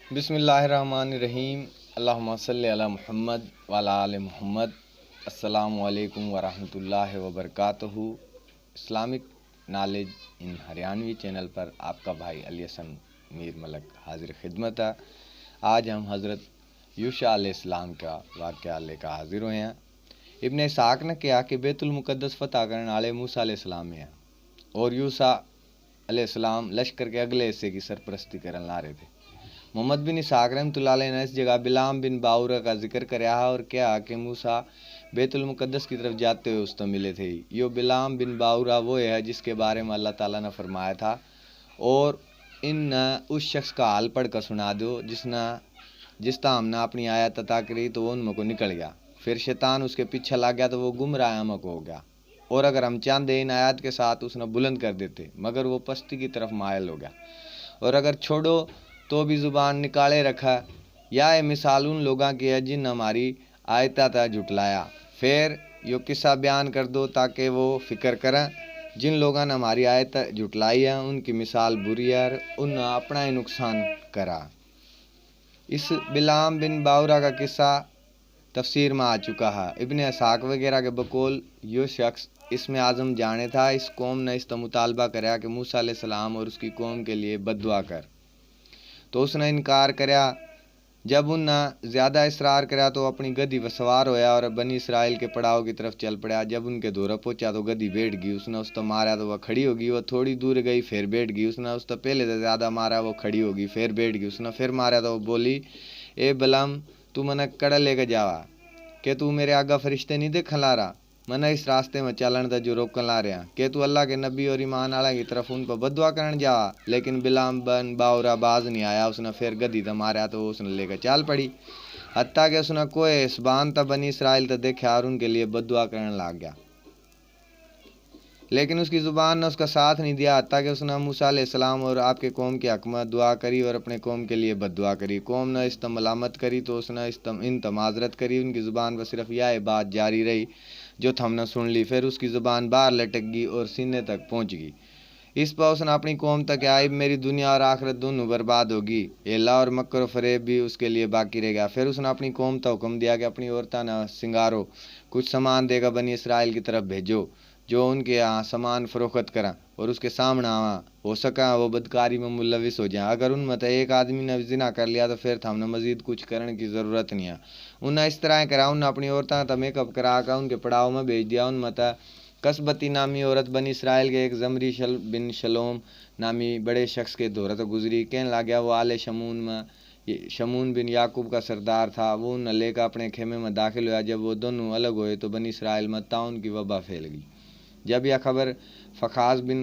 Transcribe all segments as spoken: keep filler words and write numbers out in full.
बिस्मिल्लाहिर्रहमानिर्रहीम। अल्लाहुम्मा सल्लि अला मुहम्मद व अला आले मुहम्मद। अस्सलामु अलैकुम व रहमतुल्लाहि व बरकातहू। इस्लामिक नॉलेज इन हरियाणवी चैनल पर आपका भाई अली हसन मीर मलक हाजिर खिदमत है। आज हम हज़रत यूशा अलैहिस्सलाम का वाक़या लेकर हाजिर हुए हैं। इब्ने इसहाक ने कहा कि बैतुल मुकद्दस फतह करने वाले मूसा अलैहिस्सलाम हैं और यूशा अलैहिस्सलाम लश्कर के अगले हिस्से की सरपरस्ती करन ला रहे थे। मोहम्मद बिन इसहाक रहमतुल्लाह अलैह ने इस जगह बिलाम बिन बाउरा का जिक्र करया है और कहा कि मूसा बैतुल मुकद्दस की तरफ जाते हुए उससे मिले थे। यो बिलाम बिन बाउरा वो है जिसके बारे में अल्लाह ताला ने फरमाया था, और इन उस शख्स का हाल पढ़ कर सुना दो जिसने, जिसता हमने अपनी आयत अता करी तो वो उनमें को निकल गया। फिर शैतान उसके पीछे लग गया तो वो गुमराह में को हो गया। और अगर हम चाहते इन आयत के साथ उसने बुलंद कर देते, मगर वो पस्ती की तरफ मायल हो गया। और अगर छोड़ो तो भी जुबान निकाले रखा। या ये मिसाल उन लोगों की है जिन हमारी आयता ता झुटलाया। फिर यो किस्सा बयान कर दो ताकि वो फिक्र करें। जिन लोगों ने हमारी आयत झुटलाई है उनकी मिसाल बुरी है और उन अपना ही नुकसान करा। इस बिलाम बिन बाउरा का किस्सा तफसीर में आ चुका है। इब्ने इसहाक वगैरह के बकौल यो शख्स इसमें आज़म जाने था। इस कौम ने इसका मुतालबा करया कि मूसा अलैहिस्सलाम और उसकी कौम के लिए बद्दुआ कर, तो उसने इनकार करया। जब उनने ज़्यादा इसरार करया तो अपनी गधी पर सवार होया और बनी इसराइल के पड़ाव की तरफ चल पड़ा। जब उनके धोरे पहुंचा तो गधी बैठ गई। उसने उस तो मारा तो वह खड़ी होगी। वह थोड़ी दूर गई, फिर बैठ गई। उसने उस तो पहले तो ज़्यादा मारा, वो खड़ी होगी, फिर बैठ गई। उसने फिर मारा तो वो बोली, "ए बलाम, तू मने कड़े लेके जावा? के तू मेरे आगे फरिश्ते नहीं देखन ला रहा? मने इस रास्ते में चालण तै जो रोकन ला रहा। के तू अल्लाह के नबी और ईमान आला की तरफ उन पर बद्दुआ करण जा?" लेकिन बिलाम बन बावरा बाज नहीं आया। उसने फिर गधी तै मारा तो उसने लेकर चाल पड़ी। हत्ता के उसने कोए इसबान तै बनी इसराइल तै देखा और उनके लिए बद्दुआ करण लाग गया। लेकिन उसकी जुबान ने उसका साथ नहीं दिया, हत्ता कि उसने मूसा अलैहिस्सलाम और आपके कौम के हक में दुआ करी और अपने कौम के लिए बद्दुआ करी। कौम ने इस तै मलामत करी तो उसने इस तै, इन तै माजरत करी। उनकी जुबान पर सिर्फ यह बात जारी रही जो थमने सुन ली। फिर उसकी जुबान बाहर लटक गई और सीने तक पहुंच गई। इस पर उसने अपनी कौम तै कहा, "इब मेरी दुनिया और आखिरत दोनों बर्बाद होगी। हेला और मकर और फरेब भी उसके लिए बाकी रहेगा।" फिर उसने अपनी कौम तै हुक्म दिया कि अपनी औरतां ने सिंगारो, कुछ सामान देकर बनी इसराइल की तरफ भेजो, जो उनके यहाँ सामान फरोख्त करा और उसके सामने आवा। हो सका वो बदकारी में मुलविस हो जाए। अगर उनमें तै एक आदमी ने जिना कर लिया तो फिर थमने मजीद कुछ करने की ज़रूरत नहीं है। उन्हें इस तरह करा, उन्हें अपनी औरतां तै मेकअप करा कर उनके पड़ाव में भेज दिया। उनमें तै कसबती नामी औरत बनी इसराइल के एक जमरी शल-, बिन शलोम नामी बड़े शख्स के धोरे तै गुजरी। कहन लाग्या, "वो आले शमून में, ये शमून बिन याकूब का सरदार था।" वो उन्हें लेकर अपने खेमे में दाखिल होया। जब वो दोनों अलग हुए तो बनी इसराइल में ताउन की वबा फैल गई। जब यह खबर फखाज बिन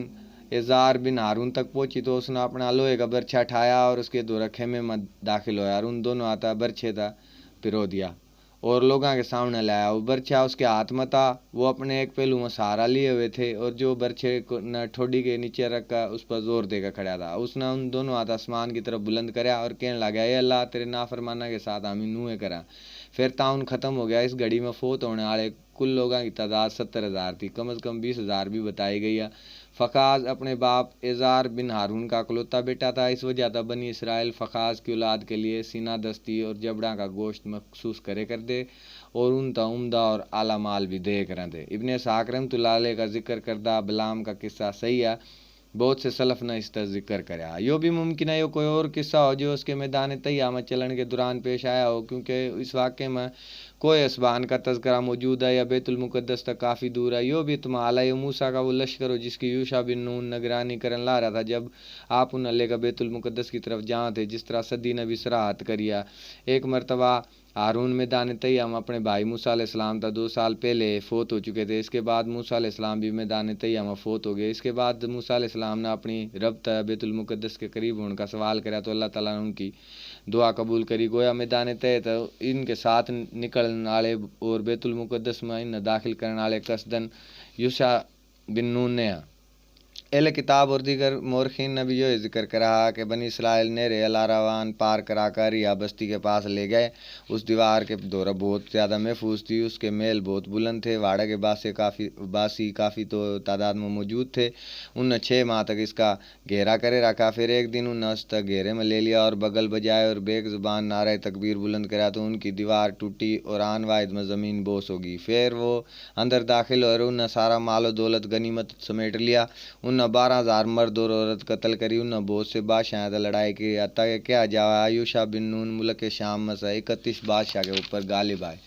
एजार बिन हारून तक पहुंची तो उसने अपना लोहे का बरछा ठाया और उसके धोरे खेमे में दाखिल होया और उन दोनों हाथा बरछे तै पिरो दिया और लोगां के सामने लाया। वो बरछा उसके हाथ में था। वो अपने एक पहलू में सहारा लिए हुए थे और जो बरछे को न ठोडी के नीचे रख कर उस पर जोर देकर खड़ा था। उसने उन दोनों हाथ आसमान की तरफ बुलंद करया और कहने लगा, "ए अल्लाह, तेरे नाफरमाना के साथ हम न्यूए करा।" फिर ताउन खत्म हो गया। इस घड़ी में फोत होने वाले कुल लोगों की तादाद सत्तर हज़ार थी। कम से कम बीस हज़ार भी बताई गई है। फखाज अपने बाप एजार बिन हारून का अकलौता बेटा था। इस वजह तै बनी इसराइल फखाज की औलाद के लिए सीना दस्ती और जबड़ा का गोश्त मखसूस करे कर दे और उन तै उम्दा और आला माल भी दे कर दे। इब्ने इसहाक रहमतुल्लाह अलैह का जिक्र करदा बलाम का किस्सा सही है। बहुत से सलफ ने इसका जिक्र करया। यो भी मुमकिन है, यो कोई और किस्सा हो जो उसके मैदान तैया में चलन के दौरान पेश आया हो, क्योंकि इस वाक़े में कोए असबान का तज़करा मौजूद है या बैतुल मुकद्दस तक काफ़ी दूर है। यो भी इत्माल है, यो मूसा का वो लश्कर हो जिसकी यूशा बिन नून निगरानी करन ला रहा था, जब आप उन अल्लाह का बैतुल मुकद्दस की तरफ जाओ थे, जिस तरह सदी ने भी सराहत करिया। एक मरतबा हारून मैदान तैया में अपने भाई मूसा अलैहिस्सलाम तक दो साल पहले फोत हो चुके थे। इसके बाद मूसा अलैहिस्सलाम भी मैदान तैया में फोत हो गए। इसके बाद मूसा अलैहिस्सलाम ने अपनी रब तक बैतुल मुकद्दस के करीब होने का सवाल करा, तो अल्लाह ताला ने उनकी दुआ कबूल करी। गोया मैदान तय तो इनके साथ निकलने वाले और बैतुल मुकद्दस में इन्हें दाखिल करने वाले कसदन यूशा बिन नून ने हैं। एहले किताब और दीगर मौरखीन ने भी यो जिक्र करा कि बनी इसराइल नहर अलारावान पार कराकर या बस्ती के पास ले गए। उस दीवार के धोरा बहुत ज़्यादा महफूज थी। उसके महल बहुत बुलंद थे। वाड़ा के बासे काफ़ी, बासी काफ़ी तो तादाद में मौजूद थे। उनने छः माह तक इसका घेरा करे रखा। फिर एक दिन उनने उस तक घेरे में ले लिया और बगल बजाए और बेक जुबान नारे तकबीर बुलंद करा, तो उनकी दीवार टूटी और आन वाहिद में ज़मीन बोस होगी। फिर वो अंदर दाखिल होए, उनने सारा मालो दौलत गनीमत समेट लिया। उनने बारह हजार मर्द और औरत कत्ल करी। उनने बहुत से बादशाह तै लड़ाई की। हत्ता के क्या जावा, यूशा बिन नून मुल्क के शाम में से इकतीस बादशाह के ऊपर गालिब आए।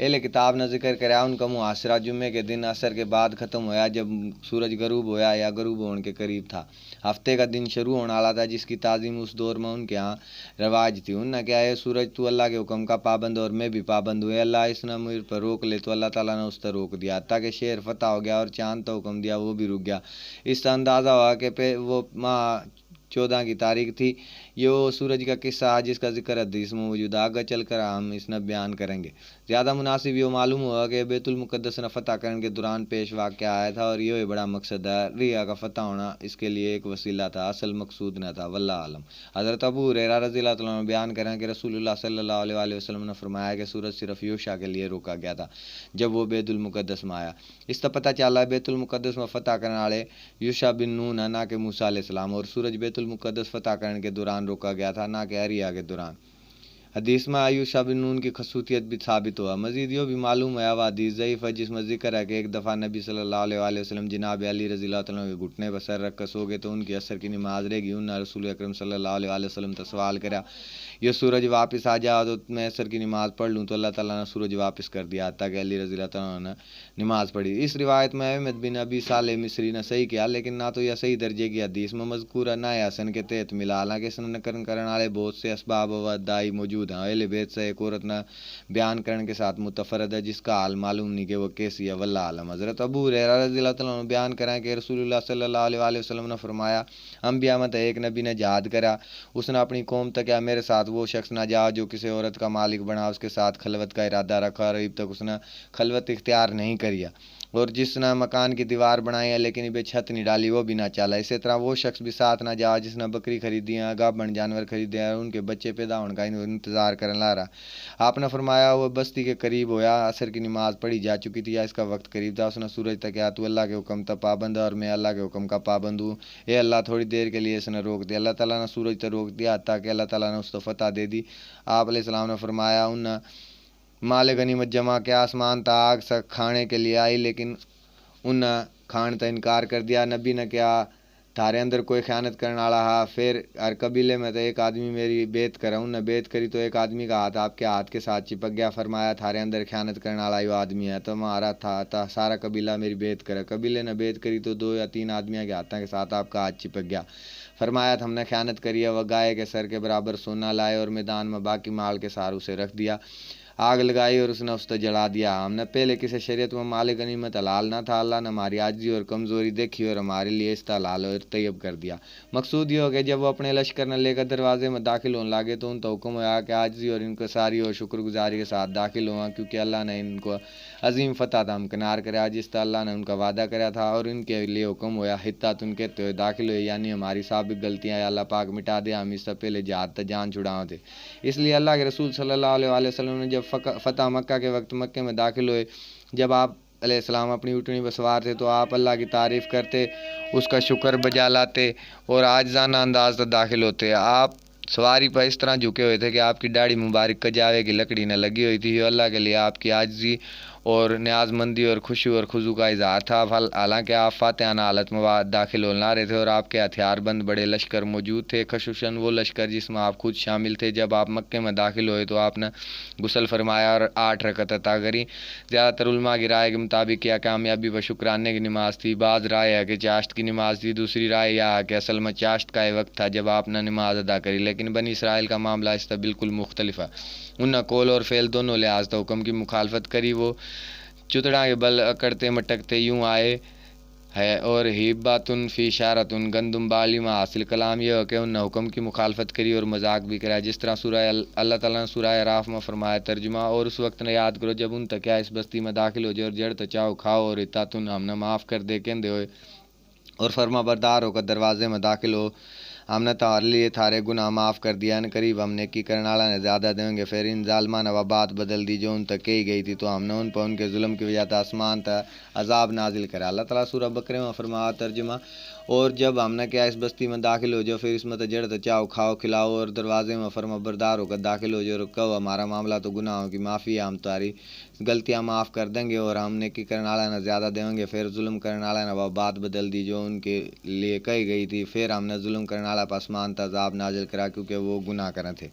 एहले किताब ने जिक्र करया, उनका मुहासरा जुम्मे के दिन असर के बाद खत्म होया, जब सूरज गरूब होया या गरूब होने के करीब था। हफ्ते का दिन शुरू होने वाला था, जिसकी ताजीम उस दौर में उनके यहाँ रवाज थी। उनने कहा, "ए सूरज, तू अल्लाह के हुक्म का पाबंद और मैं भी पाबंद हूँ। अल्लाह इसने मुझ पर रोक ले।" तो अल्लाह ताला ने उस पर रोक दिया, ताकि शहर फतह हो गया और चांद तो हुक्म दिया, वो भी रुक गया। इसका अंदाज़ा हुआ कि पे वो माह चौदह की तारीख थी। यो सूरज का किस्सा है, जिसका जिक्र हदीस में मौजूद है। आगे चलकर हम इसने बयान करेंगे। ज़्यादा मुनासिब यो मालूम हुआ कि बैतुल मुकद्दस ने फतह करने के दौरान पेश वाक़या आया था और यो ही बड़ा मकसद है। रिया का फतह होना इसके लिए एक वसीला था, असल मकसूद न था। वल्लाह आलम। हज़रत अबू हुरैरा रज़ी अल्लाह तआला अन्हु बयान करें कि रसूलुल्लाह सल्लल्लाहु अलैहि वसल्लम ने फरमाया कि सूरज सिर्फ यूशा के लिए रोका गया था, जब वो बैतुल मुकद्दस में आया। इस तै पता चला बैतुल मुकद्दस में फतह करने वाले यूशा बिन नून है, ना कि मूसा अलैहिस्सलाम, और सूरज बैतुल मुकद्दस फतह करने के दौरान रोका गया था, ना कि अरिया के दौरान। हदीस में यूशा बिन नून की खसूसियत भी साबित हुआ। मजीद यो भी मालूम होया, वह हदीस ज़ईफ़ है, जिसमें जिक्र है कि एक दफ़ा नबी सल्लल्लाहु अलैहि वसल्लम जनाब अली रज़ी अल्लाह तआला अन्हु के घुटने पर सर रख कर सो गए, तो उनकी असर की नमाज रह गई। उन्होंने रसूल अकरम सल्लल्लाहु अलैहि वसल्लम तै सवाल करा, "यो सूरज वापस आ जाओ तो मैं असर की नमाज पढ़ लूँ?" तो अल्लाह ताला ने सूरज वापस कर दिया, ताकि अली रज़ी अल्लाह तआला ने नमाज पढ़ी। इस रिवायत में अहमद बिन अबी साले मिस्री ने सही किया, लेकिन ना तो यह सही दर्जे की हदीस में मजकूर है, ना ही हसन के तहत मिला। हालांकि इसने नकल करने वाले बहुत से असबाब व दाई मौजूद हैं। अहले बैत से एक औरत ने बयान करने के साथ मुतफरद है, जिसका हाल मालूम नहीं कि वह कैसी है। वल्लाह आलम। हज़रत अबू हुरैरा रज़ी अल्लाह तआला अन्हु बयान करें कि रसूलुल्लाह सल्लल्लाहु अलैहि वसल्लम ने फरमाया, "अंबिया में तो एक नबी ने जिहाद करा, उसने अपनी कौम तै कहा, 'मेरे साथ वो शख्स ना जाओ जो किसी औरत का मालिक बना, उसके साथ खलवत का इरादा रखा और अब तक उसने खलवत इख्तियार नहीं करिया।' और जिसने मकान की दीवार बनाई है लेकिन इबे छत नहीं डाली, वो भी ना चाला। इसी तरह वो शख्स भी साथ ना जाओ जिसने बकरी खरीदी है, गाभण जानवर खरीदे हैं और उनके बच्चे पैदा होने का इंतजार करने ला रहा।" आपने फरमाया, वो बस्ती के करीब होया, असर की नमाज पढ़ी जा चुकी थी या इसका वक्त करीब था। उसने सूरज तै कहा, "तू अल्लाह के हुक्म तै पाबंद है और मैं अल्लाह के हुक्म का पाबंद हूँ। ए अल्लाह, थोड़ी देर के लिए इसने रोक दे।" अल्लाह ताला ने सूरज तै रोक दिया, ताकि अल्लाह ताला ने उसको फतह दे दी। आप अलैहिस्सलाम ने फरमाया, उन्हें माल गनीमत जमा किया, आसमान तै आग से खाने के लिए आई, लेकिन उन्हें खाने तै इनकार कर दिया। नबी ने कहा, "थारे अंदर कोई ख़यानत करण आला हा?" फिर हर कबीले में तै एक आदमी मेरी बेत करे। उन्हें बेत करी तो एक आदमी का हाथ आपके हाथ के साथ चिपक गया। फरमाया, "थारे अंदर ख़यानत करण आला यो आदमी है।" तो म्हारा था, था सारा कबीला मेरी बेत करे। कबीले ने बेत करी तो दो या तीन आदमियों के हाथों के साथ आपका हाथ चिपक गया। फरमाया, "हमने ख़यानत करी है।" वह गाय के सर के बराबर सोना लाए और मैदान में बाकी माल के सार उसे रख दिया। आग लगाई और उसने उस तै जला दिया। हमने पहले किसी शरीयत में माल गनीमत हलाल ना था। अल्लाह ने हमारी आजिज़ी और कमज़ोरी देखी और हमारे लिए इसका हलाल और तैयब कर दिया। मकसूद ये हो कि जब वो अपने लश्कर ने लेकर दरवाजे में दाखिल होने लगे तो उन तै हुक्म होया कि आजिज़ी और इनकसारी और शुक्रगुजारी के साथ दाखिल हों, क्योंकि अल्लाह ने इनको अजीम फतह तै हमकिनार करया, जिस तै अल्लाह ने उनका वादा करया था, और इनके लिए हुक्म होया, "हित्ता तुन कहते हुए दाखिल हुए", यानी हमारी साबिक गलतियाँ या अल्लाह पाक मिटा दे, हम इससे पहले जिहाद तै जान छुड़ाओ थे। इसलिए अल्लाह के रसूल सल्लल्लाहु अलैहि वसल्लम ने जब फक-, फतह मक्का के वक्त मक्के में दाखिल हुए, जब आप अलैहिस्सलाम अपनी ऊँटनी पर सवार थे, तो आप अल्लाह की तारीफ़ करते, उसका शुक्र बजा लाते और आजिज़ाना अंदाज से दाखिल होते। आप सवारी पर इस तरह झुके हुए थे कि आपकी दाढ़ी मुबारक कजावे की लकड़ी न लगी हुई थी। यो अल्लाह के लिए आपकी आजिज़ी और न्याजमंदी और खुशू और खुजू का इजहार था। हाल-, हालांकि आप फातिहाना हालत में वा-, दाखिल होने आ रहे थे और आपके हथियारबंद बड़े लश्कर मौजूद थे, खसूसन वो लश्कर जिसमें आप खुद शामिल थे। जब आप मक्के में दाखिल हुए तो आपने गुस्ल फरमाया और आठ रकअत अता करी। ज़्यादातर उलमा की राय के मुताबिक यह कामयाबी व शुक्राने की नमाज थी। बाज़ राय है कि चाश्त की नमाज थी, दूसरी राय यह है कि असल में चाश्त का ये वक्त था जब आपने नमाज अदा करी। लेकिन बनी इसराइल का मामला इससे बिल्कुल मुख्तलिफ है। उन्हें कौल और फ़ेल दोनों लिहाज तै हुक्म की मुखालफत करी। वो चुतड़ा के बल अकड़ते मटकते यूं आए है। और हिब्बातुन फी शारतुन, गंदम बाली में हासिल कलाम यह है कि उन्हें हुक्म की मुखालफत करी और मजाक भी करा। जिस तरह सूरह अल-, अल्लाह ताला ने सूरह अराफ में फरमाया तर्जुमा, और उस वक्त ने याद करो जब उन तक क्या इस बस्ती में दाखिल हो जाए और जड़ तक चाहो खाओ और इतातुन हमने माफ़ कर दे कहते हुए और फरमाबरदार होकर दरवाजे में दाखिल हो, हमने तुम्हारे लिए थारे गुनाह माफ़ कर दिया। अन करीब हम नेकी करने वाला ने ज़्यादा देंगे। फिर इन जालमा ने वह बात बदल दी जो उन तक कही गई थी, तो हमने उन पर उनके जुल्म की वजह से आसमान तक अजाब नाजिल करा। अल्लाह ताला सूरह बकरे में फरमाया, तर्जुमा, और जब हमने कहा इस बस्ती में दाखिल हो जाओ, फिर इसमें तो जड़ तो चाहो खाओ खिलाओ, और दरवाजे में फरमाबरदार होकर दाखिल हो जाओ और कहो, हमारा मामला तो गुनाहों की माफ़ी है, हम तुम्हारी गलतियां माफ़ कर देंगे और हम नेकी करने वाला ने ज़्यादा देंगे। फिर जुल्म करने वाला ने वह बात बदल दी जो उनके लिए कही गई थी। फिर हमने जुल्म करने वाला पर आसमान तक अजाब नाजिल करा, क्योंकि वो गुनाह करें थे।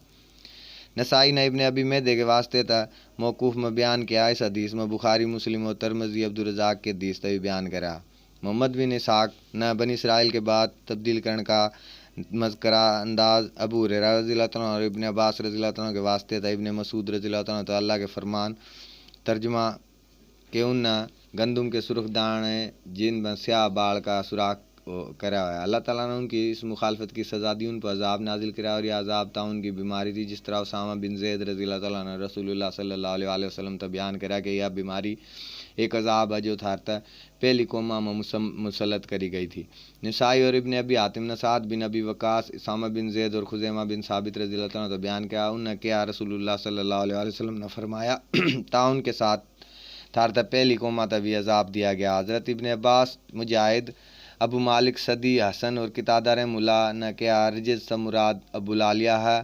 नसाई ने इब्ने अबी मेदे के वास्ते तक मौकूफ में बयान किया। इस हदीस में बुखारी, मुस्लिम और तिरमिज़ी अब्दुर्रज़ाक के हदीस तक भी बयान करा। मोहम्मद बिन इसहाक ने बनी इसराइल के बाद तब्दील करण का मज़करा अंदाज अबू हुरैरा रज़ी अल्लाह तआला अन्हु और इब्ने अब्बास रज़ी अल्लाह तआला अन्हु के वास्ते तक इब्ने मसूद रज़ी अल्लाह तआला अन्हु तो अल्लाह के फरमान, तर्जुमा, के उन गंदम के सुर्ख दाने जिन में स्याह बाल का सुराख ओ, करा होया। अल्लाह ताला ने उनकी इस मुखालफत की सज़ा दी, उन पर अजाब नाजिल करा, और यह अजाब ताउन की बीमारी थी, जिस तरह उसामा बिन जैद रज़ी अल्लाह तआला अन्हु रसूलुल्लाह सल्लल्लाहु अलैहि वसल्लम तक बयान करा कि यह बीमारी एक अजाब है जो थार तक पहली कौमां में मुसम-, मुसलत करी गई थी। नसाई और इब्ने अबी हातिम ने साद बिन अबी वकास, उसामा बिन जैद और खुजैमा बिन साबित रज़ी अल्लाह तआला अन्हु तक बयान किया, उन्हें कहा, रसूलुल्लाह सल्लल्लाहु अलैहि वसल्लम ने फरमाया, ताउन के साथ थार तै पहली कौमां तै भी अजाब दिया गया। हज़रत इब्ने अब्बास, मुजाहिद, अबू मालिक सदी, हसन और कितादा रहमुल्लाह ने कहा, रिजस तै मुराद अबुलालिया है,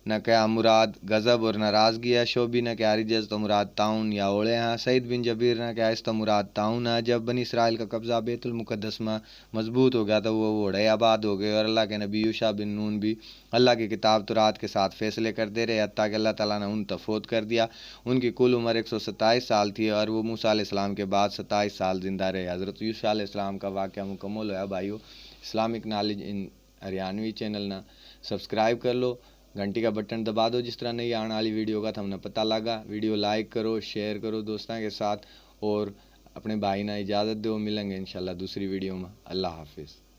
ने कहा, मुराद गजब और नाराज़गी है। शोबी ने कहा, रिजस तै मुराद ताउन या ओले हैं। सईद बिन जबीर ने कहा, इस तै मुराद ताउन है। जब बनी इसराइल का कब्ज़ा बैतुल मुकद्दस में मजबूत हो गया, तो वो ओड़े आबाद हो गए और अल्लाह के नबी यूशा बिन नून भी अल्लाह की किताब तौरात के साथ फैसले करते रहे, हत्ता कि अल्लाह ताला ने उन तक फौत कर दिया। उनकी कुल उम्र एक सौ सत्ताईस साल थी और वो मूसा अलैहिस्सलाम के बाद सत्ताईस साल जिंदा रहे। हज़रत यूशा अलैहिस्सलाम का वाक़या मुकम्मल होया। भाइयों, Islamic Knowledge in Haryanvi channel ना subscribe कर लो, घंटी का बटन दबा दो, जिस तरह नई आने वाली वीडियो का थमने पता लगा। वीडियो like करो, share करो दोस्तों के साथ और अपने भाई ना इजाज़त दो। मिलेंगे इंशाल्लाह दूसरी वीडियो में। अल्लाह हाफिज़।